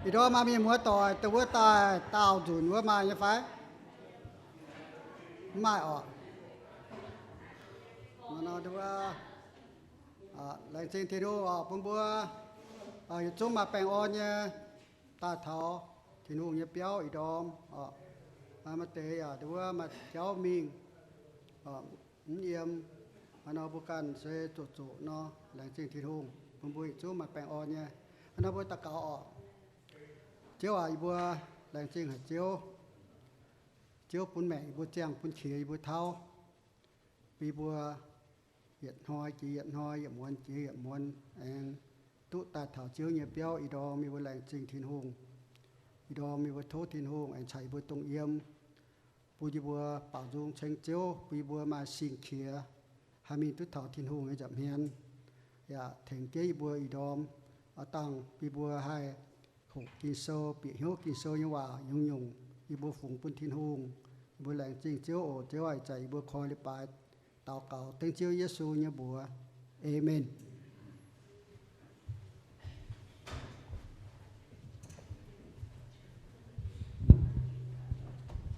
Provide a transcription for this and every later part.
Ih ndorm maaih mienh muoz-doic dongh wuov daaih daauh nzunc wuov maaih nyei fai? Mv maaih orqc. Laengz zingh Tin-Hungh oc, bun mbuo yietc zungv maaih baengh orn nyei daaih taux Tin-Hungh nyei biauv ih ndorm oc. Maaih deix yaac wuov maaih jauv mingh, mv yiem. Hnangv nor mbuo ganh se zoqc zoqc nor, laengz zingh Tin-Hungh bun mbuo yietc zungv maaih baengh orn nyei. Hnangv nor mbuo daux gaux oc. Ziouv aac, yie mbuo laengz zingh haic Ziouv. Ziouv bun maengc yie mbuo, ziangh bun qiex yie mbuo, tauv bun yie mbuo yietc hnoi jiex yietc hnoi, yietc muonz jiex yietc muonz, aengx duqv daaih taux Ziouv nyei biauv ih ndorm. Yie mbuo laengz zingh Tin-Hungh. Ih ndorm yie mbuo tov Tin-Hungh aengx caux yie mbuo dongh yiem, bun yie mbuo baaux nzung ceng Ziouv, bun yie mbuo maaih sing-qiex haih mingh duqv taux Tin-Hungh nyei nza'hmien, yaac tengx jienv yie mbuo ih ndorm, dangh bun yie mbuo haih hoqc Ging-Sou, bieqc hnyouv Ging-Sou nyei waac nyungc-nyungc, yie mbuo fungx bun Tin-Hungh. Yie mbuo laengz zingh Ziouv oc. Ziouv aac, ih zanc yie mbuo koi leiz-baaix daux gaux dengv Ziouv Yesu nyei mbuox. Aamen.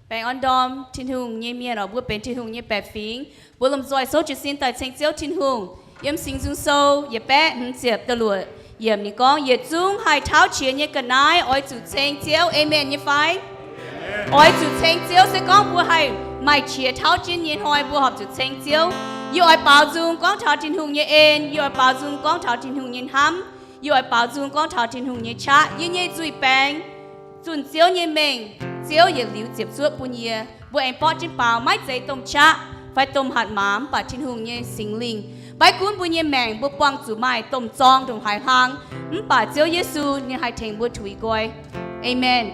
Baengh orn ndorm Tin-Hungh nyei mienh oc, mbuo benx Tin-Hungh nyei baeqc fingx. Mbuo lomh nzoih souv jiez sin daaih ceng Ziouv Tin-Hungh. Yiem Singx Nzung Sou yietc baeqv hmz ziepc da'luoqc yiemc ninh gorngv, yietc zungv haih tauv qiex nyei ga'naaiv oix zuqc ceng Ziouv. Aamen nyei fai? Oix zuqc ceng Ziouv. Se gorngv mbuo haih maaih qiex tauv jienv nyei hnoi, mbuo horpc zuqc ceng Ziouv. Yie oix baaux nzung gorngv taux Tin-Hungh nyei en. Yie oix baaux nzung gorngv taux Tin-Hungh nyei hnamv. Yie oix baaux nzung gorngv taux Tin-Hungh nyei qaqv. Yie nyei nzuih baengx zunh Ziouv nyei mengh, Ziouv yietc liuz ziepc zuoqv bun yie. Mbuo aengx borqv jienv baaux, maiv zeiz domh qaqv fai domh hatc maaz, mv baac Tin-Hungh nyei Singx Lingh maiv gunv mbuo nyei maengc mbuo buangh zuqc maaih domh zorng ndongc haaix hlang, mv baac Ziouv Yesu ninh haih tengx mbuo tuix nqoi. Aamen.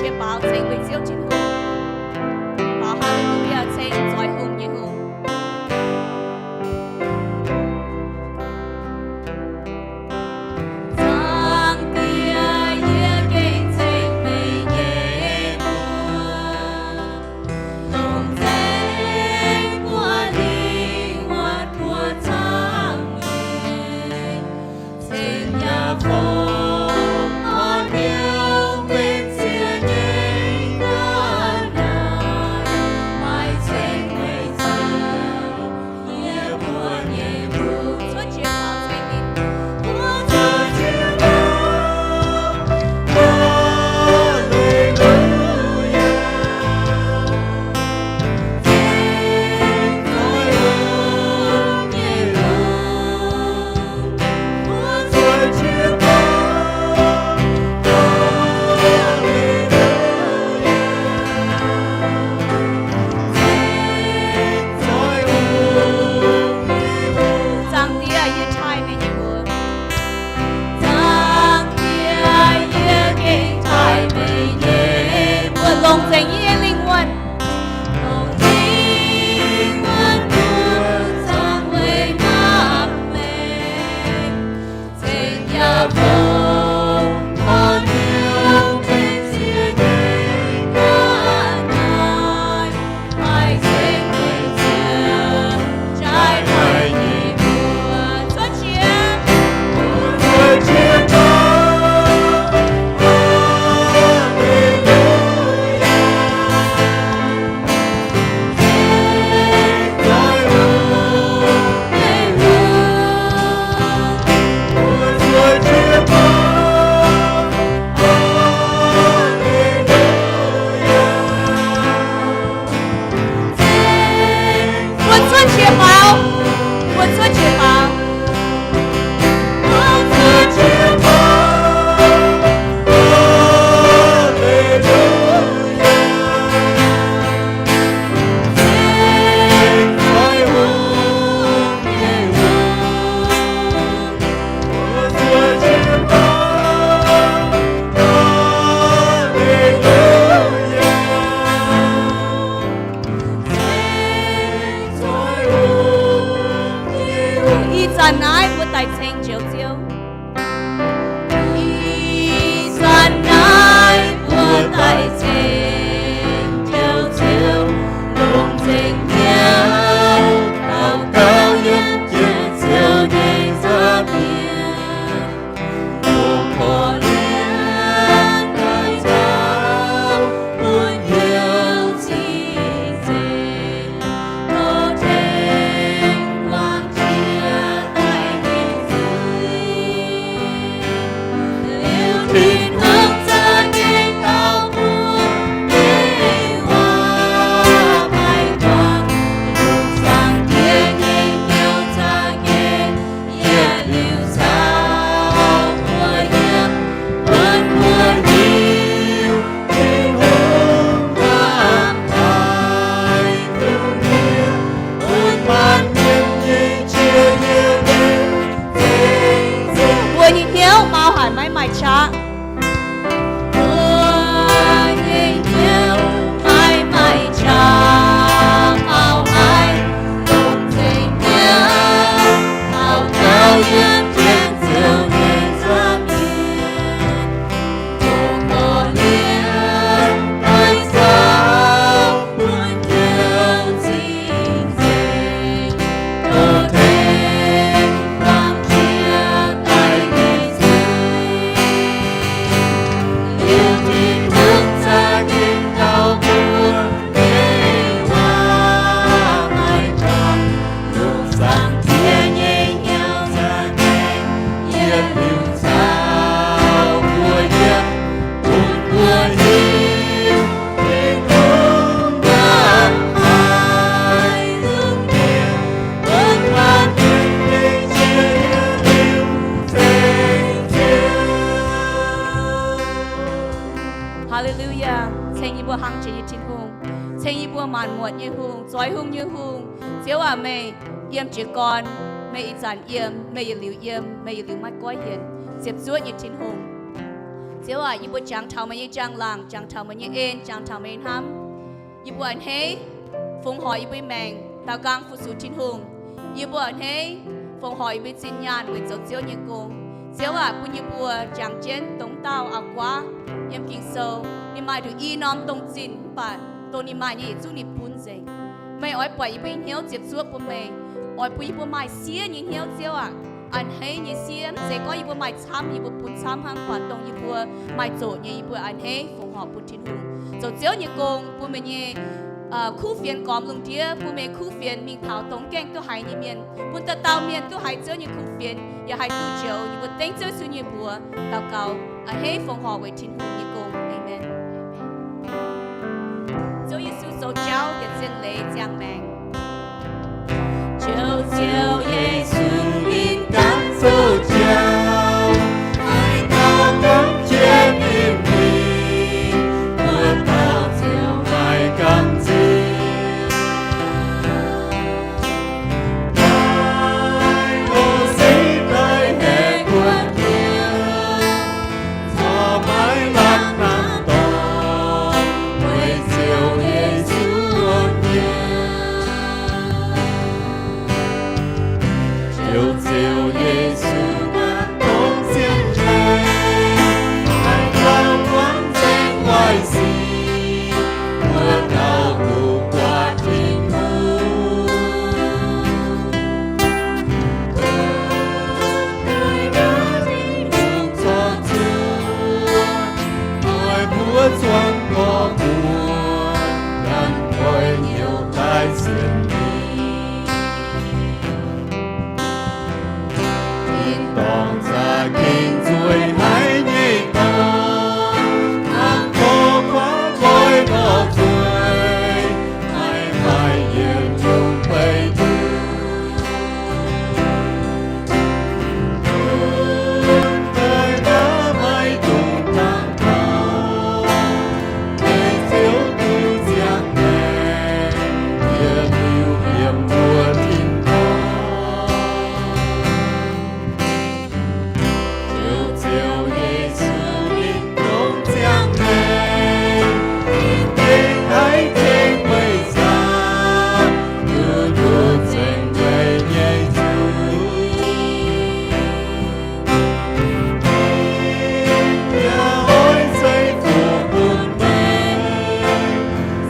Jiex baaux ceng mbuo Ziouv Tin-Hungh, baaux Haa^le^lu^yaa ceng zoix hungh nyei Hungh. Zaangc Diex, yie gengh ceng meih nyei mbuox, longc nzengc mbuo lingh wuonh mbuo zaangc nyei. Ceng yaac fongc orn hnyouv benx ziec nyei ga'naaiv, maaih ceng meih Ziouv, yie mbuo nyei mbuox. Cuotv jiex faaux ceng ninh. Cuotv jiex faaux. Haa^le^lu^yaa. Zaangc Diex, yie taaih meih nyei mbuox. Zaangc Diex, yie gengh taaih meih nyei mbuox, longc nzengc yie nyei lingh wuonh. Longc nzengc yie nyei lingh wuonh zaangc weic ngaengc meih. Ceng yaac fongc orn hnyouv benx ziec nyei ga'naaiv, maaih ceng meih Ziouv, jaaix meih nyei mbuox. Cuotv jiex. Cuotv jiex. Mbuo cuotv jiex faaux. Mbuo cuotv jiex faaux. Ih zanc naaiv mbuo daic ceng njoux Ziouv. Ih zanc naaiv mbuo daic ceng njoux Ziouv, longc nzengc hnyouv daux gaux yiem jienv Ziouv nyei nza'hmien. Mbuo nyei hnyouv mau haic maiv maaih qaqv. Mbuo nyei hnyouv maiv maaih qaqv, mau haic, dongh zengc hnyouv daux gaux yiem jienv Ziouv nyei nza'hmien. Haa^le^lu^yaa. Ceng yie mbuo hnangv jiex nyei Tin-Hungh. Ceng yie mbuo maanc muotc nyei Hungh, zoix hungh nyei Hungh. Ziouv aac, meih yiem jiez gorn, meih ih zanc yiem, meih yietc liuz yiem, meih yietc liuz maiv goiv yienc, ziepc zuoqv nyei Tin-Hungh. Ziouv aac, yie mbuo jangx taux meih nyei njang-laangc, jangx taux meih nyei en, jangx taux meih nyei hnamv. Yie mbuo a'hneiv fongc horc yie mbuo maengc, daaux nqaang fu-sux Tin-Hungh. Yie mbuo a'hneiv fongc horc yie mbuo zinh nyaanh weic zoux Ziouv nyei gong. Ziouv aac, bun yie mbuo jangx jienv dongh wuov dauh auv-guaav yiem Ging-Sou, ninh maaih nduqc i norm dongh zinh mv baac dongh ninh maaih nyei yietc zungv ninh bun nzengc. Meih oix buatc yie mbuo nyei hnyouv ziepc zuoqv bun meih, oix bun yie mbuo maaih siev nyei hnyouv, Ziouv aac. A'hneiv nyei siev, mv zeiz gorngv yie mbuo maaih camv yie mbuo bun camv hnangv, mv baac dongh yie mbuo maaih zoqc nyei yie mbuo a'hneiv fongc horc bun Tin-Hungh zoux Ziouv nyei gong, bun meih nyei kuv fienx gormx lungh ndiev, bun meih kuv fienx mingh taux dongh gaengh duqv haiz nyei mienh, bun dauh dauh mienh duqv haiz Ziouv nyei kuv fienx yaac haih duqv njoux. Yie mbuo dengv Ziouv Yesu nyei mbuox daux gaux a'hneiv fongc horc weic Tin-Hungh nyei gong. Aamen. Ziouv Yesu zoux jauv yietc zinh leiz ziangh maengc. Njoux Ziouv Yesu ninh ganh zoux jauv, haaix dauh gorngv jienv ninh mingh, wuov dauh ziouc maaih gamh nziex. Maiv hlo siv daaih haeqv buonc Diex, corc maiv lamh hnangv dorngx, weic Ziouv Yesu wuonh mienh. Njoux Ziouv Yesu naaiv dongh zien leiz, haaix dauh muangx nzengc waaic sic, wuov dauh duqv buatc Tin-Hungh. Daaih naaiv Tin-Hungh corc zuov, oix mbuo zuangx gorx-muoz, ganh oix hnyouv daaih sienx ninh. Tin-dorngh za'gengh nzueic haic nyei dorngx, hnangv gorx-guaav nqoi lorz nzueic, maiv maaih yietc nyungc beiv nduqc. Daaih naaiv maiv dungx dangx taux, deix Ziouv duqv ziangh maengc, yietc liuz yiem mbuo tin-dorngh. Njoux Ziouv Yesu ninh dongh ziangh maengc, ninh gengh haiz tengx meih nzaangc, duqv nduqc nzengc meih nyei zuiz. Yie oix zeiv-fungx bun meih,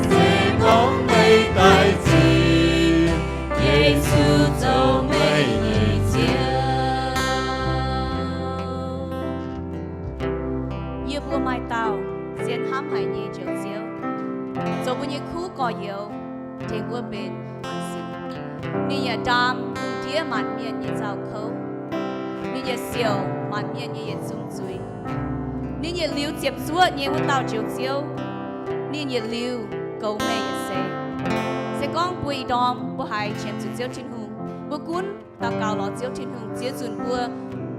se gorngv meih daaih zinh, Yesu zoux meih nyei Ziouv. Yie mbuo maaih dauh zien hnamv haic nyei Njoux Ziouv, zoux mbuo nyei kuv gorx-youz, tengx mbuo benx maanc sic. Ninh yaac ndaam lungh ndiev maanc mienh nyei nzauh kouv. Ninh yaac siouc maanc mienh nyei yietc zungv zuiz. Ninh yietc liuz ziepc zuoqv nyei wuov dauh Njoux Ziouv. Ninh yietc liuz goux meih yietc seix. Se gorngv mbuo ih ndorm mbuo haiz qiemx zuqc Ziouv Tin-Hungh, mbuo gunv daux gaux lorz Ziouv Tin-Hungh, ziex nzunc mbuo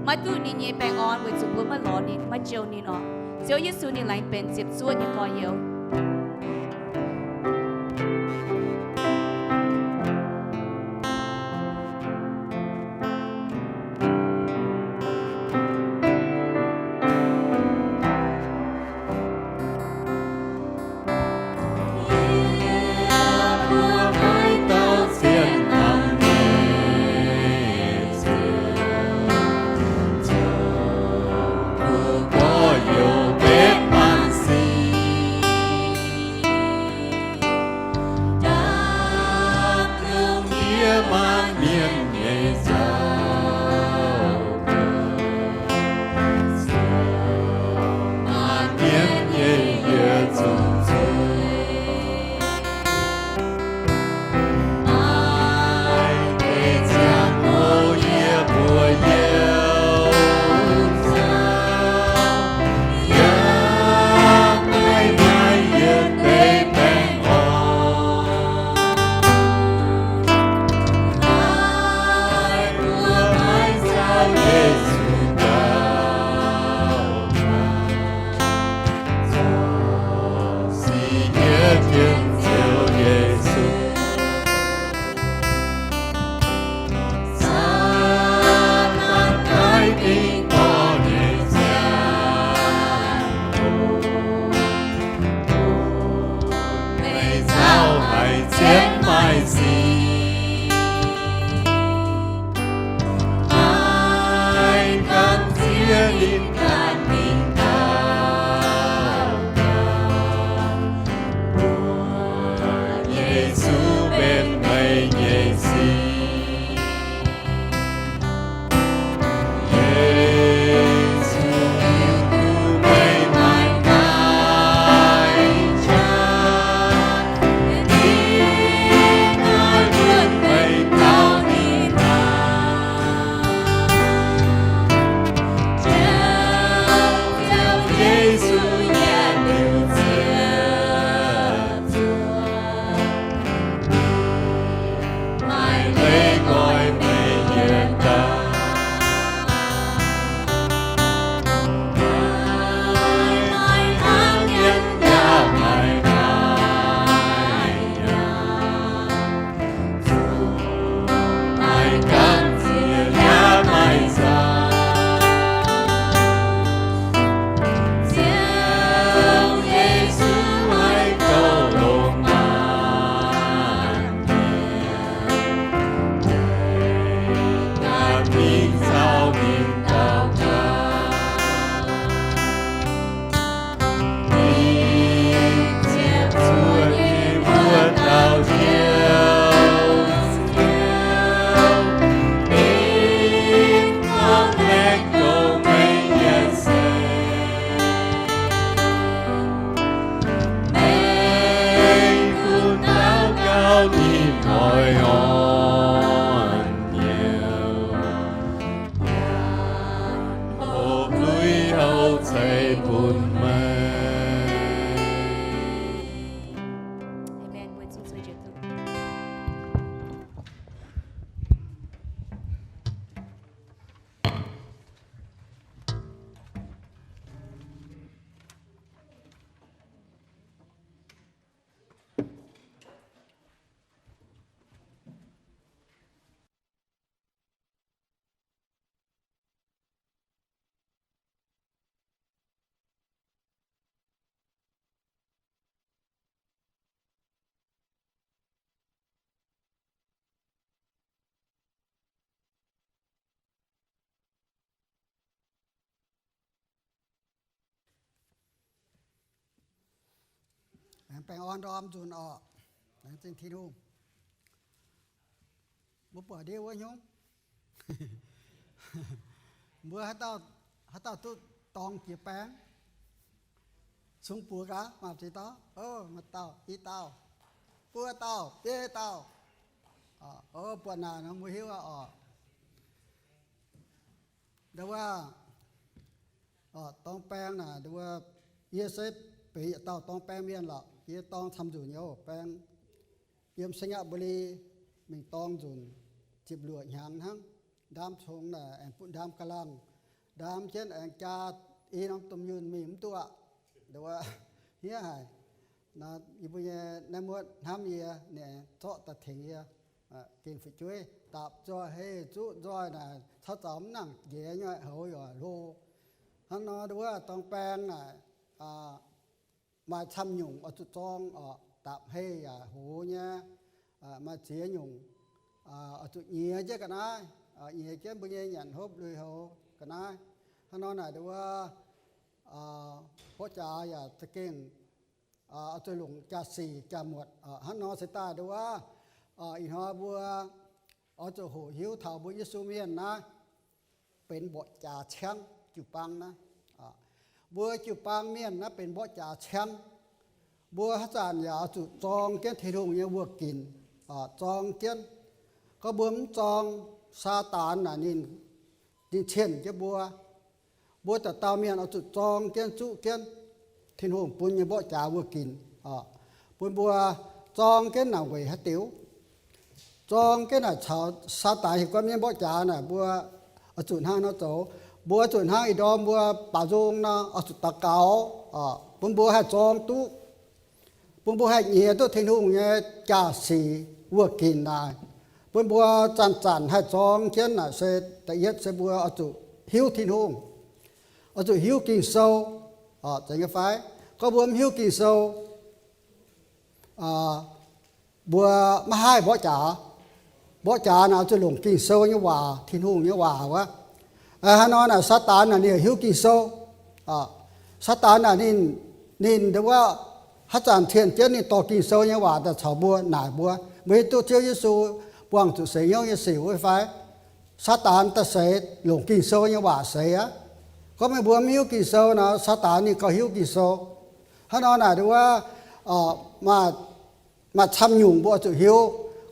maiv duqv ninh nyei baengh orn weic zuqc mbuo maiv lorz ninh, maiv jouh ninh oc. Ziouv Yesu ninh laengz benx ziepc zuoqv nyei gorx-youz. Aengx baengh orn ndorm nzunc orqc. Laengz zingh Tin-Hungh. Mbuo buatc ndiev wuov hnyouv, mbuo haaix dauh, haaix dauh duqv dorng jiex baeng? Sung buoz gaax, maaih ziex dauh? O, maaih dauh, i dauh, buo dauh, biei dauh. O, buatc naaic nor mbuo hiuv aqv orqc. Ndau wuov, dorng baeng naaic, ndau wuov, yie se benx yietc dauh dorng baeng mienh lorqc. Yie dorng camv nzunc nyei oc, baeng yiem Singapore mingh dorng nzunc ziepc luoqc hnyangx hnangv. Ndaam congx naaic aengx butv ndaam ga'langh, ndaam jienv aengx jaa i norm domh yunh mingh mv duqv aqv. Ndau wuov, hniev haic. Nor yie mbuo nyei naaiv muotv hnamv yie, ninh zorqv daaih tengx yie, gengh fu'jueiv dapc nzoih hei zuqv nzoih naaic, caux zaux mv nangc nqaeqv nyei houz yaac hlo. Hnangv nor ndau wuov dorng baeng naaic, maaih camv nyungc oix zuqc zorng orqc, dapc hei yaac hoz nyei. Maaih ziex nyungc oix zuqc nyiex jienv ga'naaiv, nyiex jienv mbuo nyei nyanc hopv lui-houx ga'naaiv. Hnangv nor naaic ndau wuov, mborqv jaax yaac za'gengh oix zuqc longc jaa-sic jaa-muotc. Hnangv nor se daaih ndau wuov, ih hnoi mbuo oix zuqc hoqc hiuv taux mbuo Yesu mienh naaiv benx mborqv jaax ciangv jiu-baang naaiv. Mbuo jiu-baang mienh naaiv benx mborqv jaax ciangv. Mbuo haaix zanc yaac oix zuqc zorng jienv Tin-Hungh nyei wuoqc ginc, zorng jienv. Gorngv mbuo mv zorng, Saadaan naaic ninh, ninh cienh jienv mbuo. Mbuo dauh dauh mienh oix zuqc zorng jienv zuqv jienv Tin-Hungh bun nyei mborqv jaax wuoqc ginc, bun mbuo zorng jienv naaic weic haaix diuc? Zorng jienv naaic caux Saadaan hieh guanh mienv mborqv jaax naaic, mbuo oix zuqc hnangv nor zoux. Mbuo oix zuqc hnangv ih ndorm mbuo baaux nzung nor, oix zuqc daux gaux, bun mbuo haih zorng duqv, bun mbuo haih nyiex duqv Tin-Hungh nyei jaa-sic wuoqc ginc naaic, bun mbuo zanc-zanc haih zorng jienv naaic se, da'yietv se mbuo oix zuqc hiuv Tin-Hungh, oix zuqc hiuv Ging-Sou. Zeiz nyei fai? Gorngv mbuo mv hiuv Ging-Sou, mbuo maiv haih mborqv jaax. Mborqv jaax naaic oix zuqc longc Ging-Sou nyei waac, Tin-Hungh nyei waac wuov. Hnangv nor naaic Saadaan naaic ninh hiuv Ging-Sou. Saadaan naaic ninh, ninh ndau wuov, haaix zanc cienh jienv ninh dorh Ging-Sou nyei waac daaih caux mbuo naaic mbuo, mbuo hiuv duqv Ziouv Yesu buangh zuqc seix hnyouv nyei sic wuov fai? Saadaan daaih seix longc Ging-Sou nyei waac seix aqv. Gorngv meih mbuo mv hiuv Ging-Sou nor, Saadaan ninh gauh hiuv Ging-Sou. Hnangv nor naaic ndau wuov, maaih, maaih camv nyungc mbuo oix zuqc hiuv.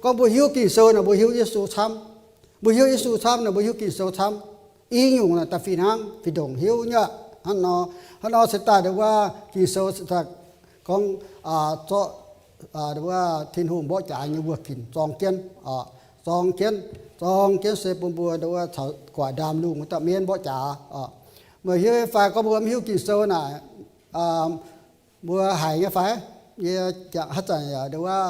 Gorngv mbuo hiuv Ging-Sou naaic, mbuo hiuv Yesu camv. Mbuo hiuv Yesu camv naaic, mbuo hiuv Ging-Sou camv. I nyungc naaic da'fih hnangv, fih ndongc hiuv nyei aqv. Hnangv nor, hnangv nor se daaih ndau wuov Ging-Sou se daaih gorngv zorqv ndau wuov Tin-Hungh mborqv jaax nyei wuoqc ginc zorng jienv, zorng jienv, zorng jienv se bun mbuo ndau wuov caux guaax ndaamv-lungh wuov dauh mienv mborqv jaax. Meih hiuv nyei fai gorngv mbuo mv hiuv Ging-Sou naaic, mbuo haiz nyei fai? Yie haaix zanc yaac ndau wuov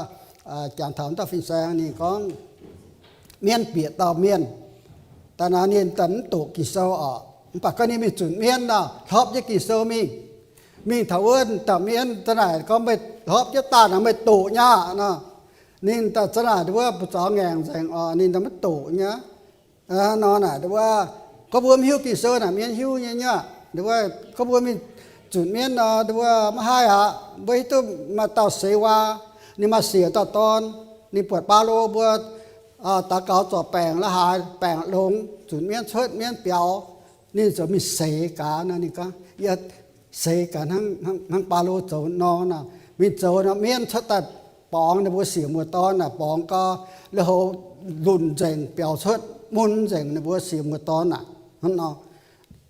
jangx taux wuov dauh fin-saeng ninh gorngv, mienv bieqc dauh mienh daaih nor, ninh daaih mv doqc Ging-Sou orqc, mv baac gorngv ninh mingh zunc mienv nor, hlorpv jienv Ging-Sou mingh. Mingh taux wuov dauh mienv daaih naaic gorngv, meih hlorpv jienv daaih nor meih doqc nyei aqv nor. Ninh daaih za'naaic ndau wuov buoz-zaux ngaengc nzengc orqc, ninh daaih maiv doqc nyei. Nor naaic ndau wuov, gorngv mbuo mv hiuv Ging-Sou naaic mienv hiuv nyei nyei aqv. Ndau wuov gorngv mbuo mingh zunc mienv nor, ndau wuov maiv haih aqv. Mbuo hiuv duqv maaih dauh seix waac, ninh maaih siec dauh dorn, ninh buatc Baulo mbuo daux gaux zorc baengc la'haaix, baengc longx, zunc mienv cuotv mienv biaux, ninh ziouc mingh seix gaax nor. Ninh gorngv, yie seix gaax hnangv, hnangv Baulo zoux nor nor. Mingh zoux nor, mienv cuotv daaih borngz ninh mbuo siec muoz-dorn naaic, borngz gau, lui-houx lunh nzengc, biaux cuotv mun nzengc ninh mbuo siec muoz-dorn naaic. Hnangv nor,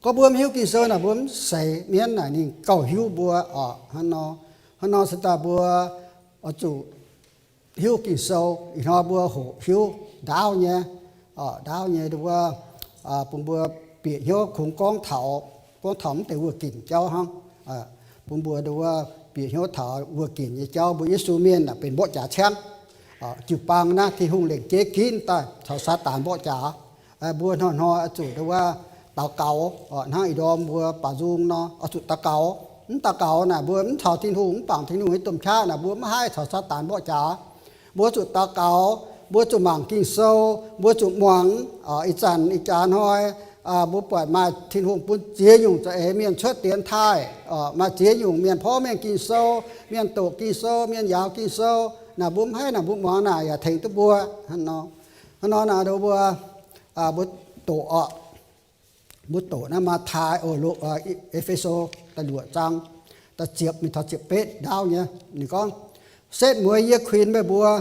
gorngv mbuo mv hiuv Ging-Sou naaic, mbuo mv seix mienv naaic ninh gauh hiuv mbuo orqc. Hnangv nor, hnangv nor se daaih mbuo oix zuqc hiuv Ging-Sou. Ih hnoi mbuo hoqc hiuv ndaauv nyei, ndaauv nyei ndau wuov, bun mbuo bieqc hnyouv kungx gorngv taux, gorngv taux mv deix wuoqc ginc jauv hnangv. Bun mbuo ndau wuov bieqc hnyouv taux wuoqc ginc nyei jauv. Mbuo Yesu mienh naaic benx mborqv jaax ciangv. Jiu-baang naaiv Tin-Hungh lengc jeiv ginv daaih caux Saadaan mborqv jaax. Mbuo hnoi-hnoi oix zuqc ndau wuov daux gaux, hnangv ih ndorm mbuo baaux nzung nor, oix zuqc daux gaux. Mv daux gaux naaic mbuo mv caux Tin-Hungh, mv bangc Tin-Hungh nyei domh qaqv naaic, mbuo maiv haih caux Saadaan mborqv jaax. Mbuo zuqc daux gaux, mbuo zuqc mangc Ging-Sou, mbuo zuqc muangx. Ih zanc ih jaax hnoi mbuo buatc maaih Tin-Hungh bun ziex nyungc za'eix mienh cuotv dienx taaih, maaih ziex nyungc mienh porv mengh Ging-Sou, mienh doqc Ging-Sou, mienh njaaux Ging-Sou. Naaic mbuo mv haih, naaic mbuo muangx naaic yaac tengx duqv mbuo. Hnangv nor, hnangv nor naaic mbuo, mbuo doqc oc. Mbuo doqc naaiv Matv^taai, E^fe^so da'luoqc zaang, da'ziepc mingh taux ziepc betv ndaauv nyei. Ninh gorngv, Setv mueiz yie kuinx meih mbuo,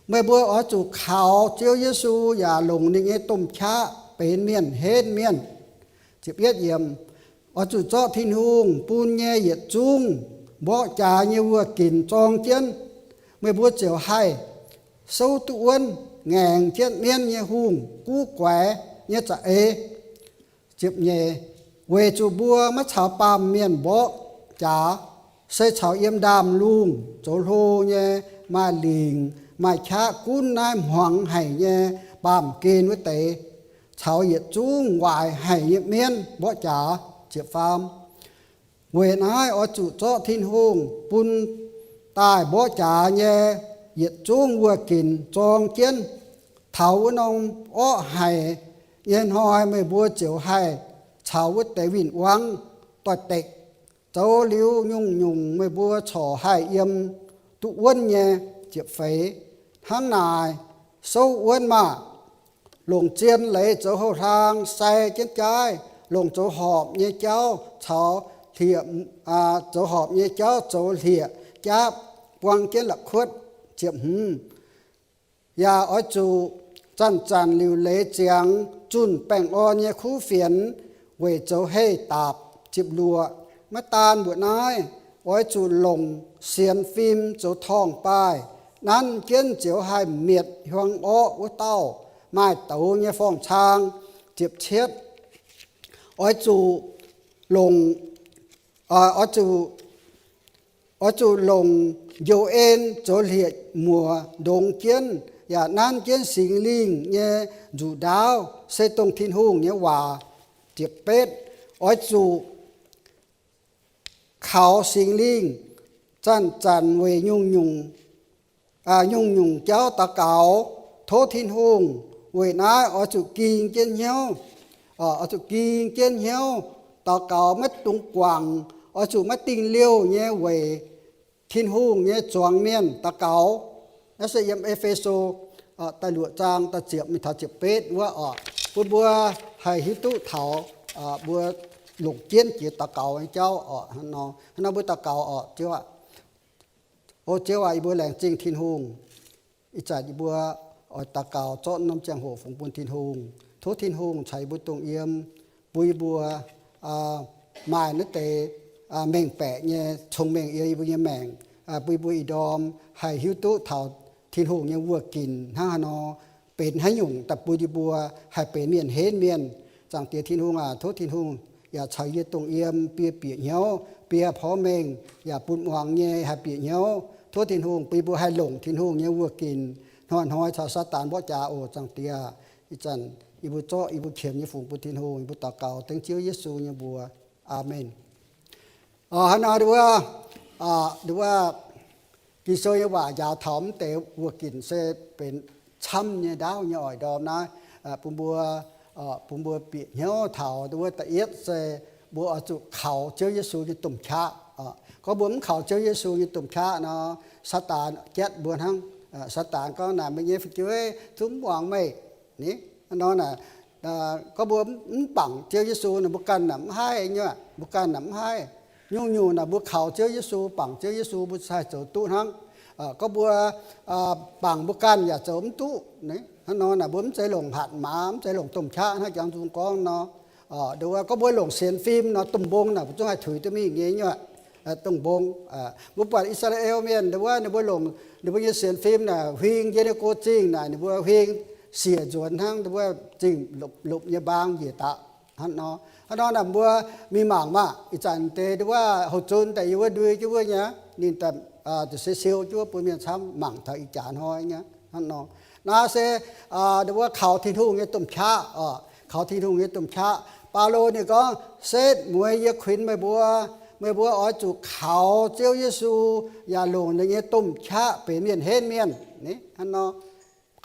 meih mbuo oix zuqc kaux Ziouv Yesu yaac longc ninh nyei domh qaqv benx mienh henv mienh. Ziepc yietv yiemc, oix zuqc zorqv Tin-Hungh bun nyei yietc zungv mborqv jaax nyei wuoh ginc zorng jienv. Meih mbuo ziouc haih souv duqv wuonv ngaengc jienv mienv nyei hungh guv guaix nyei za'eix. Ziepc nyeic, weic zuqc mbuo maiv caux baamh mienh mborqv jaax, se caux yiem ndaamv-lungh zoux hlo nyei, maaih lingc maaih qaqv gunv naaiv hmuangx haic nyei baamh gen wuov deix, caux yietc zungv waaic haic nyei mienv mborqv jaax. Ziepc faam, weic naaiv oix zuqc zorqv Tin-Hungh bun daaih mborqv jaax nyei yietc zungv wuoh ginc zorng jienv. Taux wuov norm orqv haic nyei hnoi meih mbuo ziouc haih caux wuov deix win-wangv doix-dekc zoux liuz nyungc-nyungc meih mbuo corc haih yiem duqv wuonv nyei. Ziepc feix, hnangv naaic souv wuonv maah! Longc zien leiz zoux hlo-hlaang sai jienv jaaiv, longc zoux horpc nyei jauv caux hlieqv, zoux horpc nyei jauv zoux hlieqv-jaapv buang jienv la'kuotv. Ziepc hmz, yaac oix zuqc zanc-zanc liuc leiz ziangx zunh baengh orn nyei kuv fienx weic zoux heh daapc. Ziepc luoqc, maiv daan mbuoqc naaiv, oix zuqc longc sienx fim zoux torngv-baaih nanv jienv ziouc haih mietc hiuang orqv wuov dauh maaih douz nyei forng-cang. Ziepc cietv, oix zuqc longc, oix zuqc, oix zuqc longc njoux en zoux hlieqv-muoc ndongx jienv, yaac nanv jienv Singx Lingh nyei nzuqc ndaauv, se dongh Tin-Hungh nyei waac. Ziepc betv, oix zuqc kaux Singx Lingh zanc-zanc weic nyungc-nyungc, nyungc-nyungc jauv daux gaux, tov Tin-Hungh. Weic naaiv oix zuqc ging jienv hnyouv, oix zuqc ging jienv hnyouv daux gaux, maiv dungx guangc, oix zuqc maiv dingh liouh nyei weic Tin-Hungh nyei zuangx mienh daux gaux. Naaiv se yiem E^fe^so da'luoqc zaang da'ziepc mingh taux ziepc betv wuov oc. Bun mbuo haih hiuv duqv taux mbuo longc jienv jiex daux gaux nyei jauv oc. Hnangv naaiv mbuo daux gaux oc. Ziouv aac, o Ziouv aac, yie mbuo laengz zingh Tin-Hungh. Ih zanc yie mbuo oix daux gaux zorqv norm ziangh hoc fungx bun Tin-Hungh. Tov Tin-Hungh caux yie mbuo dongh yiem, bun yie mbuo maaih naaiv deix mengh baeqc nyei cong-mengh yiem yie mbuo nyei maengc, bun yie mbuo ih ndorm haih hiuv duqv taux Tin-Hungh nyei wuoh ginc hnangv haaix nor, benx haaix nyungc daaih bun yie mbuo haih benx mienh henv mienh. Zaangc Diex Tin-Hungh aac, tov Tin-Hungh yaac caux yie dongh yiem, bun yie bieqc hnyouv, bun yie porv mengh, yaac bun muangx nyei haih bieqc hnyouv. Tov Tin-Hungh bun yie mbuo haih longc Tin-Hungh nyei wuoh ginc hnoi-hnoi caux Saadaan mborqv jaax oc. Zaangc Diex, ih zanc yie mbuo zorqv yie mbuo qiemx nyei fungx bun Tin-Hungh. Yie mbuo daux gaux dengv Ziouv Yesu nyei mbuox. Aamen. Hnangv naaiv wuov, wuov Ging-Sou nyei waac njaaux taux mv deix wuoh ginc se benx camv nyei ndaauv nyei oix ndorm naaiv, bun mbuo, bun mbuo bieqc hnyouv taux wuov da'yietv se mbuo oix zuqc kaux Ziouv Yesu nyei domh qaqv. Gorngv mbuo mv kaux Ziouv Yesu nyei domh qaqv nor, Saadaan jatv mbuo hnangv. Saadaan gorngv naaic, meih nyei fu'jueiv zungv mv muangx meih. Ni, nor naaic, gorngv mbuo mv bangc Ziouv Yesu naaic, mbuo ganh naaic mv haih nyei, mbuo ganh naaic mv haih. Nyungc-nyungc naaic mbuo kaux Ziouv Yesu, bangc Ziouv Yesu, mbuo haih zoux duqv hnangv. Gorngv mbuo bangc mbuo ganh yaac zoux mv duqv. Hnangv nor naaic mbuo mv zeiz longc hatc maaz, mv zeiz longc domh qaqv hnangv Jangx Nzung gorngv nor. Nduov gorngv mbuo longc sienx fim nor, domh mbong naaic mbuo zungv haih tuix duqv mingh nyei nyuoqc. Domh mbong, mbuo buatc I^saa^laa^en Mienh nduov, ninh mbuo longc ninh mbuo nyei sienx fim naaic huing yiem ninh go zingh naaic, ninh mbuo huing siec nzuonx hnangv nduov zingh lopc nyei mbaang njiec daaih. Hnangv nor, hnangv nor naaic mbuo mingh mangc maah! Ih zanc deix nduov houx-zunv daaih yiem wuov ndui jienv wuov nyei, ninh daaih se siou jienv wuov bun mienh camv mangc taux ih jaax hnoi nyei. Hnangv nor, naaiv se nduov kaux Tin-Hungh nyei domh qaqv oc, kaux Tin-Hungh nyei domh qaqv. Baulo ninh gorngv, setv mueiz yie kuinx meih mbuo, meih mbuo oix zuqc kaux Ziouv Yesu yaac longc ninh nyei domh qaqv benx mienh henv mienh. Hnangv nor,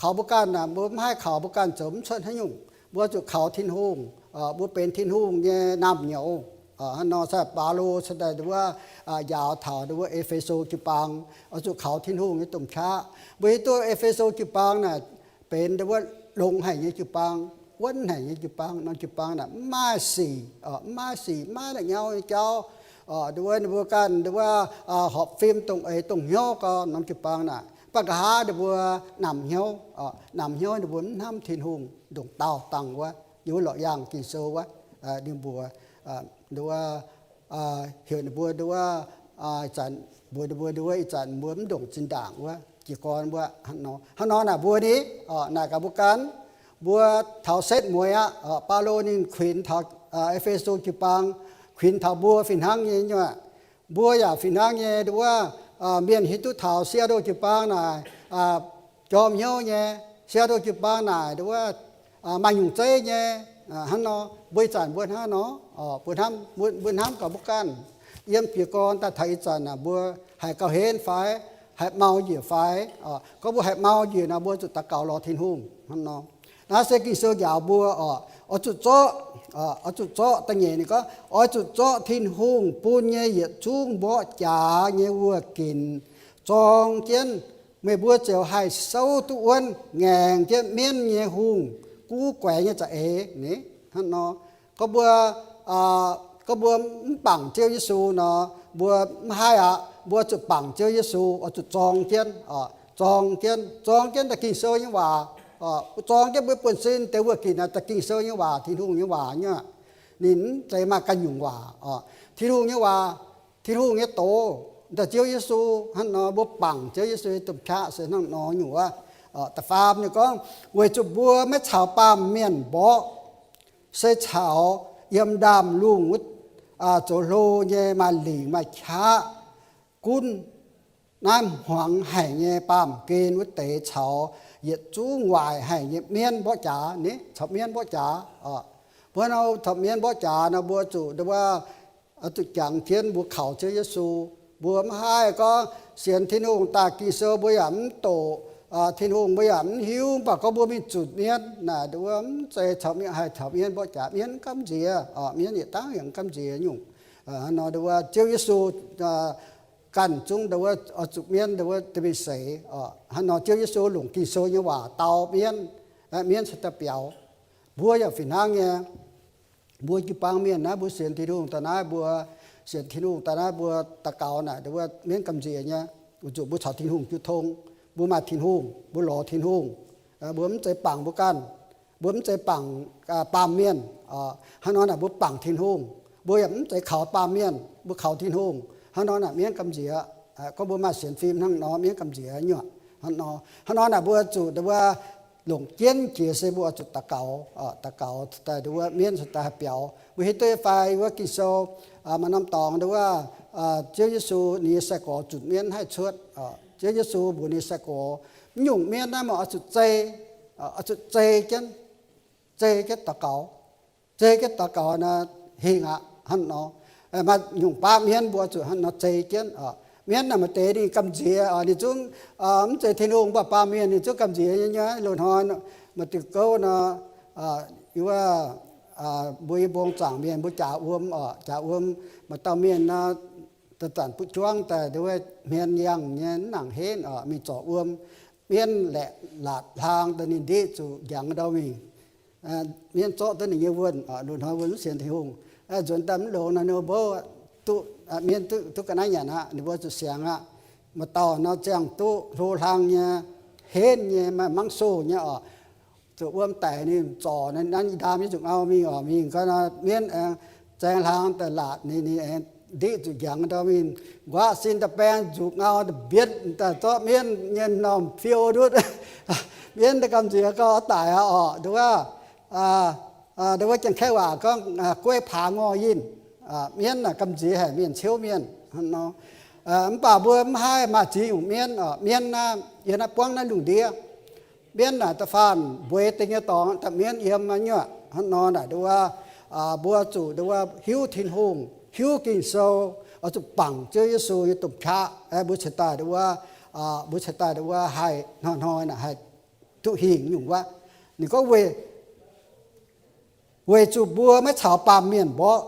kaux mbuo ganh naaic, mbuo mv haih kaux mbuo ganh zoux mv cuotv haaix nyungc. Mbuo zuqc kaux Tin-Hungh, Mbuo benx Tin-Hungh nyei naamh nyouz. Hnangv nor se Baulo se daaih nduov, njaaux taux nduov E^fe^so jiu-baang oix zuqc kaux Tin-Hungh nyei domh qaqv. Mbuo hiuv duqv E^fe^so jiu-baang naaic benx nduov longx haic nyei jiu-baang, wuonv haic nyei jiu-baang. Norm jiu-baang naaic mv maaih sic, mv maaih sic, mv maaih la'nyauv nyei jauv. Nduov ninh mbuo ganh nduov horpc fim dongh eix dongh hnyouv gau norm jiu-baang naaic. Mv baac nqa'haav ninh mbuo namx hnyouv, namx hnyouv ninh mbuo mv hnamv Tin-Hungh ndongc daauh dangh wuov. Yiem wuov lorqc yaangh Ging-Sou wuov, ninh mbuo nduov heuc ninh mbuo nduov, ih zanc mbuox ninh mbuo nduov ih zanc mbuo mv ndongc zinh ndaangc wuov jiez gorn wuov. Hnangv nor naaic mbuo ni, naaic gaax mbuo ganh, mbuo taux setv mueiz aqv. Baulo ninh kuinx taux E^fe^so jiu-baang, kuinx taux mbuo fih hnangv nyei nyuoqc. Mbuo yaac fih hnangv nyei nduov, mienh hiuv duqv taux Seattle jiu-baang naaic jorm hnyouv nyei, Seattle jiu-baang naaic nduov maaih nyungc zeiv nyei. Hnangv nor mbuo ih zanc mbuo hnangv nor, mbuo hnamv, mbuo hnamv gaax mbuo ganh, yiem jiez gorn daaih taux ih zanc naaic mbuo haih gauh henv fai haih mau njiec fai? Gorngv mbuo haih mau njiec nor mbuo zuqc daux gaux lorz Tin-Hungh hnangv nor. Naaiv se Ging-Sou njaaux mbuo oc, oix zuqc zorqv, oix zuqc zorqv da'nyeic ninh gorngv, oix zuqc zorqv Tin-Hungh bun nyei yietc zungv mborqv jaax nyei wuoqc ginc zorng jienv, meih mbuo ziouc haih souv duqv wuonv ngaengc jienv mienv nyei hungh guv guaix nyei za'eix ni. Hnangv nor, gorngv mbuo, gorngv mbuo mv bangc Ziouv Yesu nor, mbuo mv haih aqv. Mbuo zuqc bangc Ziouv Yesu, oix zuqc zorng jienv, zorng jienv, zorng jienv daaih Ging-Sou nyei waac. Zorng jienv mbuo buonv-sin deix wuoqc ginc naaic daaih Ging-Sou nyei waac, Tin-Hungh nyei waac nyei. Ninh mv zeiz maaih ganh nyungc waac. Tin-Hungh nyei waac, Tin-Hungh nyei doz, daaih Ziouv Yesu. Hnangv nor mbuo bangc Ziouv Yesu nyei domh qaqv se hnangv nor nyungc wuov. Da'faam ninh gorngv, weic zuqc mbuo maiv caux baamh mienh mborqv, se caux yiem ndaamv-lungh wuov zoux hlo nyei maaih lingc maaih qaqv, gunv naaiv hmuangx haic nyei baamh gen wuov deix caux yietc zungv waaic haic nyei mienv mborqv jaax ni, caux mienv mborqv jaax. Mbuo nor caux mienv mborqv jaax nor mbuo zuqc nduov, zuqc jangx jienv mbuo kaux Ziouv Yesu. Mbuo mv haih gorngv sienx Tin-Hungh daaih Ging-Sou mbuo yaac mv doqc, Tin-Hungh mbuo yaac mv hiuv, mv baac gorngv mbuo mingh zutc mienv naaic nduov mv zeiz caux mienv, haih caux mienv mborqv jaax, mienv mv gamh nziex. Mienv yietc dangv yaac mv gamh nziex nyungc. Hnangv nor nduov Ziouv Yesu ganh zungv nduov oix zuqc mienv nduov duqv mingh seix. Hnangv nor Ziouv Yesu longc Ging-Sou nyei waac dau mienv, mienv cingx daaih biaux. Mbuo yaac fih hnangv nyei. Mbuo jiu-baang mienh naaiv mbuo sienx Tin-Hungh daaih naaiv mbuo, sienx Tin-Hungh daaih naaiv mbuo daux gaux naaic nduov mienv gamh nziex nyei. Weic zuqc mbuo caux Tin-Hungh jiu tong, mbuo maaih Tin-Hungh, mbuo lorz Tin-Hungh. Mbuo mv zeiz bangc mbuo ganh, mbuo mv zeiz bangc baamh mienh. Hnangv nor naaic mbuo bangc Tin-Hungh, mbuo yaac mv zeiz kaux baamh mienh, mbuo kaux Tin-Hungh. Hnangv nor naaic mienv gamh nziex. Gorngv mbuo maaih sienx fim hnangv nor mienv gamh nziex nyuoqc. Hnangv nor, hnangv nor naaic mbuo zuqc nduov longc jienv jiex se mbuo zuqc daux gaux, daux gaux daaih nduov mienv cingx daaih haih biaux. Mbuo hiuv duqv fai wuov Ging-Sou maaih norm dorngx nduov Ziouv Yesu ninh nyei sai-gorx zunc mienv haih cuotv. Ziouv Yesu mbuox ninh nyei sai-gorx, mv nyungc mienv naaiv meih oix zuqc zei, oix zuqc zei jienv, zei jienv daux gaux. Zei jienv daux gaux nor hingh aqv. Hnangv nor, maaih nyungc baav mienv mbuo zuqc hnangv nor zei jienv. Mienv naaic maaih deix ninh gamh nziex, ninh zungv mv zeiz Tin-Hungh, mv baac baamh mienh ninh zungv gamh nziex nyei. Loz-hnoi maaih diuh gouv nor, wuov, mbuo yie mbong zaangc mienh mbuo jaax wuom oc, jaax wuom, maaih dauh mienh nor, zanc-zanc butv juangv daaih nduov hmien yangh nyei mv nangc henv oc, mingh zorc wuom. Mienv laeqc laatc hlaang daaih ninh ndiqv zuqc njangx ndau mingh. Mienv zorqv duqv ninh nyei wuonh, loz-hnoi wuonh mv sienx Tin-Hungh. Nzuonx daaih mv longx nor, ninh mbuo duqv, mienv duqv, duqv ga'naaiv nyanc aqv, ninh mbuo zuqc siangx aqv. Maaih dauh nor ziangh duqv hlo hlang nyei, henv nyei, maaih mangv soh nyei oc. Zuqc wuom daic ninh zorc naaiv i ndaam nyei zuqc ngau mingh oc, mingh gau nor mienv aengx zaeng hlang daaih laatc ninh, ninh aengx ndiqv zuqc njangx ndau mingh. Nquaqv sin daaih baeng zuqc ngau daaih mbietv daaih zorqv mienv nyei m'normh fiou ndutv. Mienv daaih gamh nziex gau daic aqv oc. Nduov, nduov wuov Janx-Kaeqv waac gorngv gueiv paaz ngor yinh. Mienv naaic gamh nziex haic, mienh ciouv mienh hnangv nor. Mv baac mbuo mv haih maaih ziex nyungc mienv oc. Mienv naaiv yiem naaiv buangv naaiv lungh ndiev. Mienv naaic da'faanh mbueiz deix nyei dorngx daaih mienv yiem nyuoqc hnangv nor naaic nduov, mbuo zuqc nduov hiuv Tin-Hungh, hiuv Ging-Sou, oix zuqc bangc Ziouv Yesu nyei domh qaqv, mbuo cingx daaih nduov, mbuo cingx daaih nduov haih hnoi-hnoi naaic haih duqv hingh nyungc wuov. Ninh gorngv weic Weic zuqc mbuo maiv caux baamh mienh mborqv.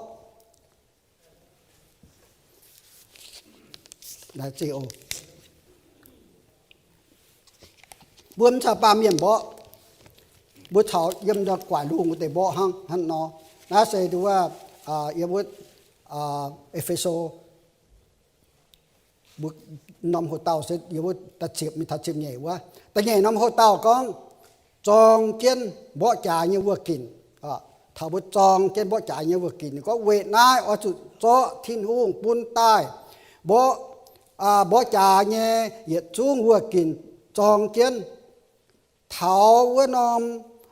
Mbuo mv caux baamh mienh mborqv, mbuo caux yiem ndau guaix lungh wuov deix mborqv hnangv, hnangv nor. Naaiv se wuov, yiem wuov E^fe^so mbuo norm hoc-dauh se yiem wuov da'ziepc mingh taux ziepc nyeic wuov. Da'nyeic norm hoc-dauh gorngv zorng jienv mborqv jaax nyei wuoz ginc. Taux mbuo zorng jienv mborqv jaax nyei wuoz ginc, ninh gorngv, weic naaiv oix zuqc zorqv Tin-Hungh bun daaih mborqv, mborqv jaax nyei yietc zungv wuoz ginc zorng jienv. Taux wuov norm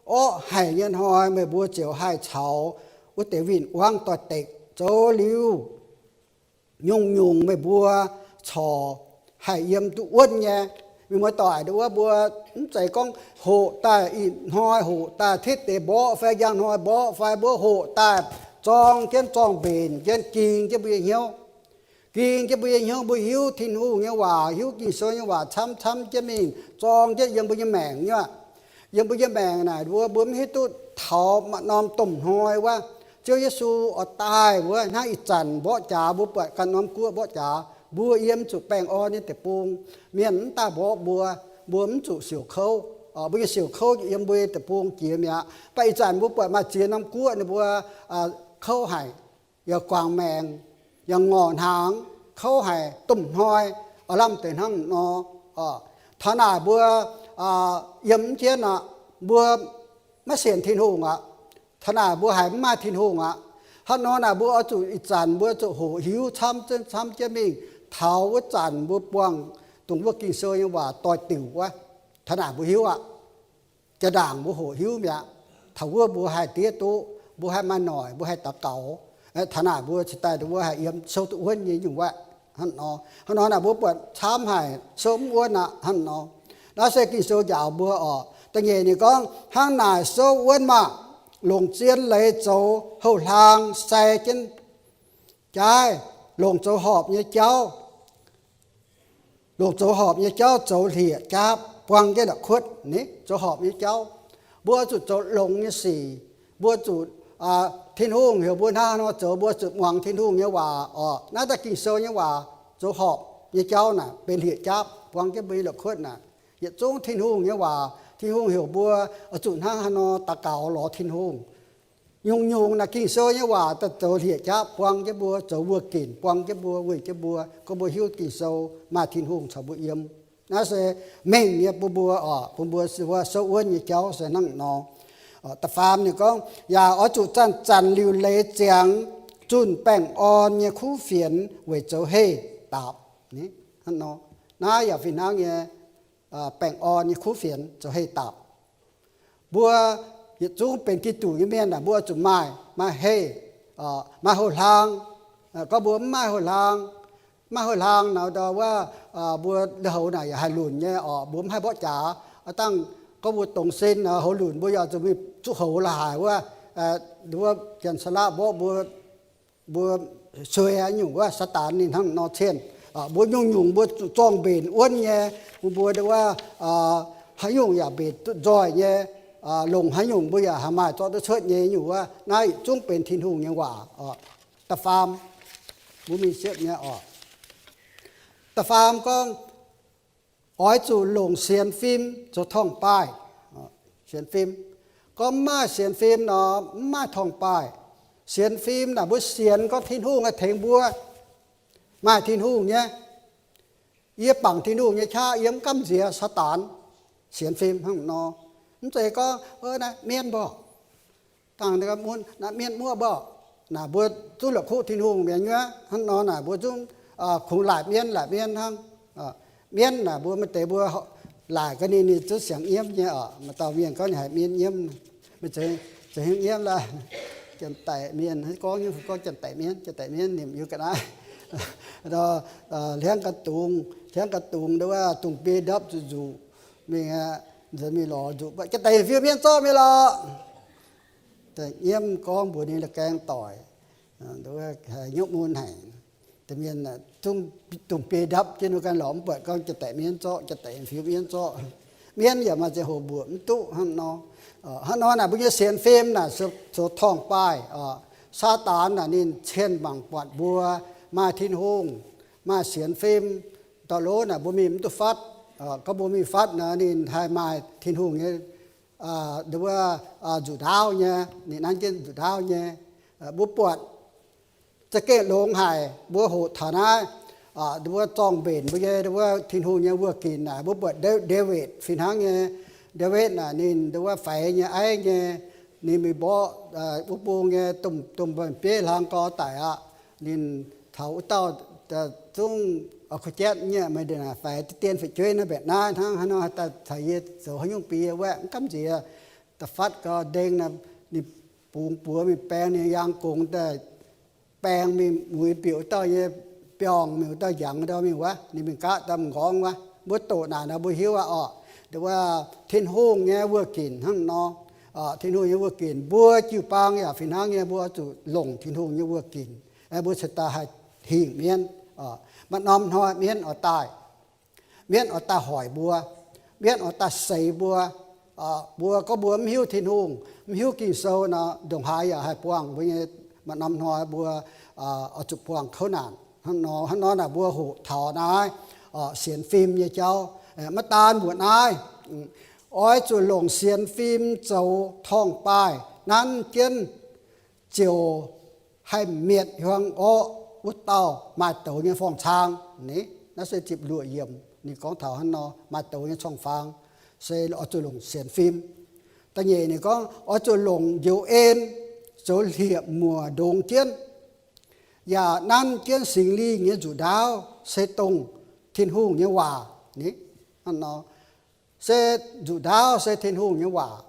orqv haic nyei hnoi meih mbuo ziouc haih caux wuov deix win-wangv doix-dekc zoux liuz, nyungc-nyungc meih mbuo corc haih yiem duqv wuonv nyei. Mienh muoz-doic, nduov wuov mbuo mv zeiz gorngv hoqc daaih ih hnoi hoqc daaih, hitv deix mborqv fai njang hnoi mborqv fai, mbuo hoqc daaih zorng jienv, zorng-mbenc jienv, ging jienv mbuo nyei hnyouv. Ging jienv mbuo nyei hnyouv, mbuo hiuv Tin-Hungh nyei waac, hiuv Ging-Sou nyei waac camv-camv jienv mingh, zorng jienv yiem mbuo nyei maengc nyei aqv. Yiem mbuo nyei maengc naaic, mbuo, mbuo mv hiuv duqv taux maaih norm domh hnoi wuov, Ziouv Yesu oix daaih wuov, hnangv ih zanc mborqv jaax mbuo buatc ganh norm guoqv mborqv jaax, mbuo yiem zuqc baengh orn nyei deic-bung. Mienh mv daaih mborqv mbuo, mbuo mv zuqc siouc kouv. Mbuo nyei siouc kouv yiem mbuo nyei deic-bung jiex mi'aqv. Mv baac ih zanc mbuo buatc maaih ziex norm guoqv ninh mbuo kouv haic, yaac guangc maengc, yaac ngorc hnaangx, kouv haic, domh hnoi, oix lamh deix hnangv nor. Taux naaic mbuo yiem jienv aqv, mbuo maiv sienx Tin-Hungh aqv. Taux naaic mbuo haiz mv maaih Tin-Hungh aqv. Hnangv nor naaic mbuo oix zuqc ih zanc mbuo zuqc hoqc hiuv camv, camv jienv mingh. Taux wuov zanc mbuo buangh dongh wuov Ging-Sou nyei waac doix-diuc wuov, taux naaic mbuo hiuv aqv. Jaa-ndaangc mbuo hoqc hiuv mi'aqv. Taux wuov mbuo haih diev duqv, mbuo haih maaih noic, mbuo haih daux gaux. Taux naaic mbuo cingx daaih mbuo haih yiem sou duqv wuonv nyei nyungc wuov. Hnangv nor, hnangv nor naaic mbuo buatc camv haic, sou mv wuonv aqv. Hnangv nor, naaiv se Ging-Sou njaaux mbuo oc. Da'nyeic ninh gorngv, hnangv naaic sou wuonv maah! Longc zien leiz zoux houh hlaang sai jienv jaaiv, longc zoux horpc nyei jauv longc zoux horpc nyei jauv zoux hlieqv-jaapv buang jienv la'kuotv ni, zoux horpc nyei jauv. Mbuo zuqc zoux longx nyei sic. Mbuo zuqc, Tin-Hungh heuc mbuo hnangv haaix nor zoux, mbuo zuqc muangx Tin-Hungh nyei waac oc. Naaiv daaih Ging-Sou nyei waac zoux horpc nyei jauv naaic benx hlieqv-jaapv buang jienv mbuo nyei la'kuotv naaic. Yietc zungv Tin-Hungh nyei waac, Tin-Hungh heuc mbuo oix zuqc hnangv haaix nor daux gaux lorz Tin-Hungh. Nyungc-nyungc naaic Ging-Sou nyei waac daaih zoux hlieqv-jaapv buang jienv mbuo, zoux wuoz ginc buang jienv mbuo, weic jienv mbuo, gorngv mbuo hiuv Ging-Sou maaih Tin-Hungh caux mbuo yiem. Naaiv se mengh nyei bun mbuo oc, bun mbuo wuov souv wuonv nyei jauv se hnangv nor. Da'faam ninh gorngv, yaac oix zuqc zanc-zanc liuc leiz ziangx zunh baengh orn nyei kuv fienx weic zoux heh daapc. Hnangv nor, naaiv yaac fih hnangv nyei, baengh orn nyei kuv fienx zoux heh daapc. Mbuo yietc zungv benx Giduc nyei mienh aah, mbuo zuqc maaih, maaih heh, maaih houx-hlaang. Gorngv mbuo mv maaih houx-hlaang, mv maaih houx-hlaang nor, ndau wuov, mbuo lui-houx naaic yaac haih lunc nyei oc. Mbuo mv haih mborqv jaax. Dangh gorngv mbuo dongz sin houx lunc, mbuo yaac zuqc mingh zuqc houx la'haic wuov, wuov janx-saalaqv mborqv mbuo, mbuo sueih nyungc wuov, Saadaan ninh hnangv nor cien. Mbuo nyungc-nyungc mbuo zuqc zorng-mbenc wuonv nyei, mbuo, mbuo ndau wuov, haaix nyungc yaac mbenc duqv nzoih nyei, longc haaix nyungc mbuo yaac haih maaih zorqv duqv cuotv nyei nyungc wuov. Naaiv yietc zungv benx Tin-Hungh nyei waac oc. Da'faam, mbuo mingh siepv nyei oc. Da'faam gorngv, oix zuqc longc sienx fim zoux torngv-baaih. Sienx fim. Gorngv mv maaih sienx fim nor, mv maaih torngv-baaih. Sienx fim naaic mbuo sienx gorngv Tin-Hungh haih tengx mbuo, maaih Tin-Hungh nyei. Yie bangc Tin-Hungh nyei qaqv, yie mv gamh nziex Saadaan. Sienx fim hnangv nor. Mv zeiz gorngv, naaiv mienv mborqv, dangh mun naaiv mienv muoqv mborqv, naaic mbuo zungv la'kuqv Tin-Hungh mi'aqv nyuoqv. Hnangv nor naaic mbuo zungv kungx laaic mienv, laaic mienv hnangv. Mienv naaic mbuo maaih deix mbuo laaic ga'naaiv ninh zungv siangx nyiemv nyei oc. Maaih dauh mienh gorngv ninh haiz mienv nyiemv, meih zeiz hnyouv nyiemv la'h. Janx-daic mienh gorngv nyei, gorngv janx-daic mienv, janx-daic mienv nimc yiem ga'naaiv, hliangv ga'dungz, hliangv ga'dungz ndau wuov dungz biei ndapv zuqc nzuqc mingh aqv. Nzuonx mingh lorz nzuqc, janx-daic fiu mienv zorqv mingh lorqc. Nyiemv gorngv mbuox ninh la'gaeng doic, hnyouv mun haic. Mienh zungv dungz biei ndapv jienv ninh ganh lorz mv buatc gorngv janx-daic mienv zorqv, janx-daic fiu mienv zorqv. Mienv yaac maaih ziangh hoc mbuoqc mv duqv hnangv nor. Hnangv nor naaic mbuo nyei sienx fim naaic zoux torngv-baaih. Saadaan naaic ninh cien mangc buatc mbuo maaih Tin-Hungh, maaih sienx fim. Da'lov naaic mbuo mingh mv duqv fatv. Gorngv mbuo mingh fatv naaic ninh haih maaih Tin-Hungh nyei, wuov, nzuqc ndaauv nyei, ninh nanv jienv nzuqc ndaauv nyei. Mbuo buatc za'gengh longx haic. Mbuo hoqc taux naaiv, mbuo zorng-mbenc mbuo nyei wuov Tin-Hungh nyei wuoqv ginc naaic, mbuo buatc Ndaawitv fih hnangv nyei. Ndaawitv naaic ninh wuov faix nyei aiv nyei, ninh mingh mborqv wuov bung nyei domh, domh bieiv hlang gau daic aqv. Ninh taux wuov dauh zungv kuh jatv nyei, meih ndongc naaic faix deix dien fu'jueiv naaiv mbaeqc naaiv hnangv haaix nor, haih daaih caux yie zoux haaix nyungc bun yie wuov? Mv gamh nziex. Da'fatv gau ndeng naaic, ninh bungx buoz mingh baeng ninh yaang gongx daaih, baeng mingh muix bieqc wuov dauh nyei biorngh, mingh wuov dauh njangx ndau mingh wuov, ninh mingh gaqv daaih m'nqorngv wuov. Mbuo doqc naaic nor mbuo hiuv aqv orqc. Wuov Tin-Hungh nyei wuoqv ginc hnangv nor. Tin-Hungh nyei wuoqv ginc, mbuo jiu-baang yaac fih hnangv nyei, mbuo oix zuqc longc Tin-Hungh nyei wuoqv ginc, mbuo cingx daaih haih hingh mienv. Maaih norm hnoi mienv oix daaih, mienv oix daaih hoic mbuo, mienv oix daaih seix mbuo. Mbuo gorngv mbuo mv hiuv Tin-Hungh, mv hiuv Ging-Sou nor, ndongc haaix yaac haih buangh mbuo nyei. Maaih norm hnoi mbuo oix zuqc buangh kouv naanc. Hnangv nor, hnangv nor naaic mbuo hoqc taux naaiv sienx fim nyei jauv. Maiv daan mbuoqc naaiv, oix zuqc longc sienx fim zoux torngv-baaih nanv jienv ziouc haih mietc hiuang orqv wuov dauh maaih douz nyei forng-cang. Naaiv se ziepc luoqc yiemc ninh gorngv taux hnangv nor, maaih douz nyei corng-faang, se oix zuqc longc sienx fim. Da'nyeic ninh gorngv oix zuqc longc njoux en zoux hlieqv-muoc ndongx jienv, yaac nanv jienv Singx Lingh nyei nzuqc ndaauv, se dongh Tin-Hungh nyei waac. Hnangv nor, se nzuqc ndaauv se Tin-Hungh nyei waac.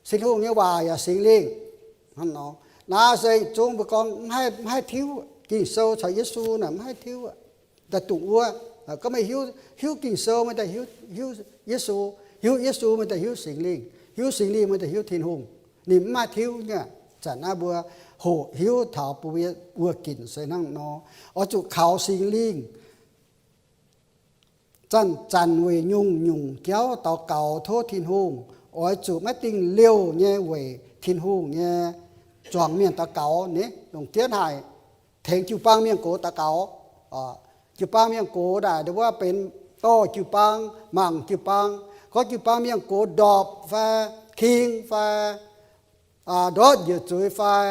Tin-Hungh nyei waac yaac Singx Lingh. Hnangv nor, naaiv se yietc zungv mbuo gorngv maiv haih, maiv haih tiuv Ging-Sou caux Yesu naaic maiv haih tiuv. Daaih dongh wuov, gorngv meih hiuv, hiuv Ging-Sou meih daaih hiuv, hiuv Yesu, hiuv Yesu meih daaih hiuv Singx Lingh, hiuv Singx Lingh meih daaih hiuv Tin-Hungh. Ninh mv maaih tiuv nyei. Zanc naaiv mbuo hoqc hiuv taux bun mbuo wuoqv ginc se hnangv nor, oix zuqc kaux Singx Lingh zanc-zanc weic nyungc-nyungc jauv daux gaux tov Tin-Hungh. Oix zuqc maiv dingh liouh nyei weic Tin-Hungh nyei zuangx mienh daux gaux. Naaiv longc jienv haic, tengx jiu-baang mienh gox daux gaux. Jiu-baang mienh gox naaic wuov benx dorh jiu-baang, mangc jiu-baang. Gorngv jiu-baang mienh gox ndorpc fai king fai ndortv njiec zuiz fai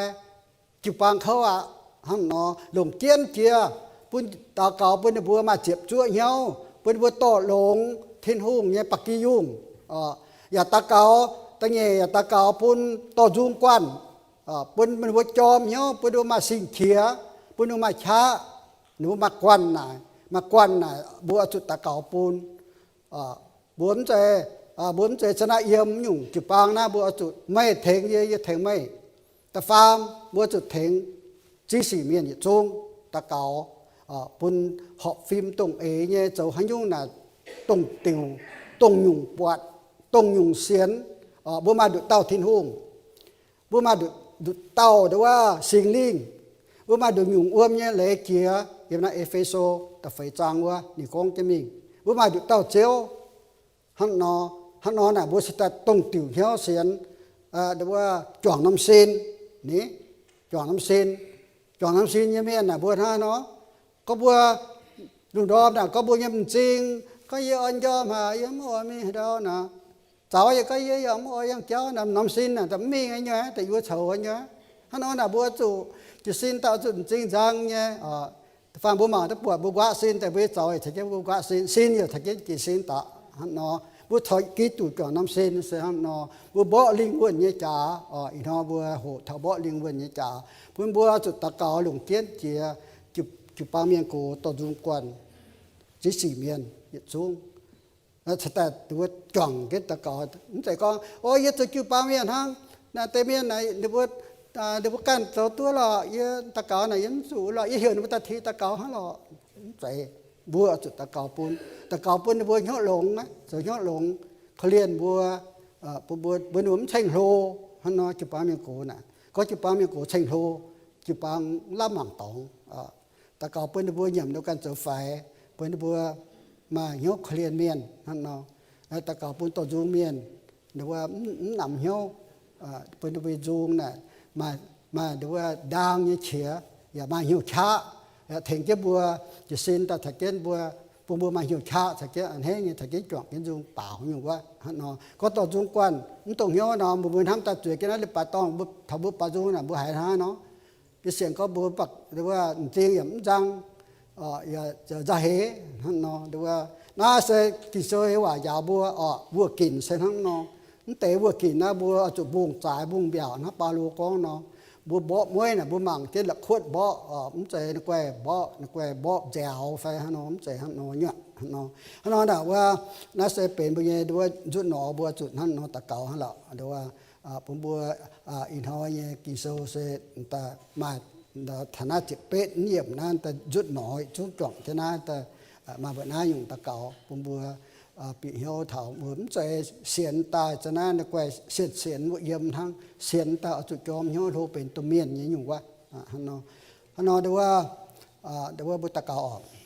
jiu-baang kouv aqv. Hnangv nor longc jienv jiex bun daux gaux bun ninh mbuo maaih ziepc zuoqv hnyouv, bun ninh mbuo dorh longx Tin-Hungh nyei ba'gi yungh. Yaac daux gaux, da'nyeic yaac daux gaux bun dorh nzung guanh, bun ninh mbuo jorm hnyouv, bun ninh mbuo maaih sin-qiex, bun ninh mbuo maaih qaqv, ninh mbuo maaih guanh naaic, maaih guanh naaic mbuo oix zuqc daux gaux bun. Mbuo mv zeiz, mbuo mv zeiz ca'naaiv yiem nyungc jiu-baang naaiv, mbuo oix zuqc meih tengx yie, yie tengx meih. Da'faam mbuo zuqc tengx ziex sic mienh yietc zungv daux gaux bun horpc fim dongh eix nyei zoux haaix nyungc naaic dongh diuc, dongh nyungc buatc, dongh nyungc sienx. Mbuo maaih nduqc dauh Tin-Hungh, mbuo maaih nduqc dauh wuov Singx Lingh, mbuo maaih nduqc nyungc wuom nyei leiz jiex. Yiem naaiv E^fe^so da'feix zaang wuov ninh gorngv jienv mingh, mbuo maaih nduqc dauh Ziouv. Hnangv nor, hnangv nor naaic mbuo se daaih dongh diuc hnyouv sienx, wuov juangc norm sin. Ni, juangc norm sin, juangc norm sin nyei mienh naaic mbuo hnangv nor, gorngv mbuo lungh ndorm naaic gorngv mbuo nyei m'zing, gorngv yie oix njormh haic, yie mv oix mingh haaix ndau naaic. Zaux yie gorngv yie yaac mv oix yangh jauv naaic, norm sin naaic mv mingh nyei, da'yuoz coux nyei. Hnangv nor naaic mbuo zuqc jiez sin daaih zuqc m'zing nzang nyei. Da'faanh mbuo mangc duqv buatc mbuo nquaqv sin daaih, mbuo zaux caux jienv mbuo nquaqv sin, sin yaac caux jienv jiez sin daaih. Hnangv nor mbuo caux Giduc juangc norm sin se hnangv nor, mbuo mborqv lingh wuonh nyei jaax. Ih hnoi mbuo hoqc taux mborqv lingh wuonh nyei jaax, bun mbuo zuqc daux gaux longc jienv jiex jiu-baang mienh gox dorh nzung guanh, ziex sic mienh yietc zungv cingx daaih juangc jienv daux gaux. Mv zeiz gorngv, o, yie zoux jiu-baang mienh hnangv, naaiv deix mienh naaic ninh mbuo, ninh mbuo ganh zoux duqv lorqc, yie daux gaux naaic yie mv zuqc lorqc, yie heuc ninh mbuo daaih ti daux gaux hnangv lorqc. Mv zeiz, mbuo zuqc daux gaux bun, daux gaux bun ninh mbuo hnyouv longx, zoux hnyouv longx, korv-lienh mbuo, bun mbuo, bun ninh mbuo mv ceng-hlo. Hnangv nor jiu-baang mienh gox naaic, gorngv jiu-baang mienh gox ceng-hlo, jiu-baang lamh mangc dorngx. Daux gaux bun ninh mbuo nyiemc ninh ganh zoux faix, bun ninh mbuo maaih hnyouv korv-lienh mienh hnangv nor. Daux gaux bun dorh nzung mienh, nduov, mv namx hnyouv, bun ninh mbuo nzung naaic, maaih nduov ndaang nyei qiex, yaac maaih hnyouv qaqv, yaac tengx jienv mbuo, jiez sin daaih caux jienv mbuo, bun mbuo maaih hnyouv qaqv caux jienv a'hneiv nyei caux jienv juangc jienv nzung baaux nyungc wuov hnangv nor. Gorngv dorh nzung guanh mv dongh hnyouv nor, mbuo mbuo hnamv daaih zueiz jienv naaiv leiz-baaix dorngh, taux mbuo baaux nzung naaic mbuo haiz hnangv nor. Yie sienx gorngv mbuo, nduov, m'zing yaac mv nzang, nzauh heix hnangv nor. Nduov, naaiv se Ging-Sou nyei waac njaaux mbuo oc. Wuoqc ginc se hnangv nor. Mv deix wuoqc ginc naaiv mbuo oix zuqc mbungh zaaix mbungh mbiaauc hnangv Baulo gorngv nor. Mbuo mborqv mueiv naaic mbuo mangc jienv la'kuotv mborqv oc, mv zeiz ninh guaih mborqv, ninh guaih mborqv nziaaux fai hnangv nor, mv zeiz hnangv nor nyuoqc hnangv nor. Hnangv nor naaic wuov, naaiv se benx mbuo nyei nduov nzutv norm mbuo zuqc hnangv nor daux gaux hnangv lorqc. Nduov, bun mbuo ih hnoi nyei Ging-Sou se daaih maaih taux naaiv ziepc betv yiemc naaiv daaih nzutv norm zungv juangc jienv naaiv daaih, maaih mbuo naaiv nyungc daux gaux bun mbuo bieqc hnyouv taux mbuo mv zeiz sienx daaih za'naaiv ninh guaih sienx sienx wuov yiem hnangv, sienx daaih oix zuqc jorm hnyouv hlo benx domh mienh nyei nyungc wuov. Hnangv nor, nduov, mbuo daux gaux oc.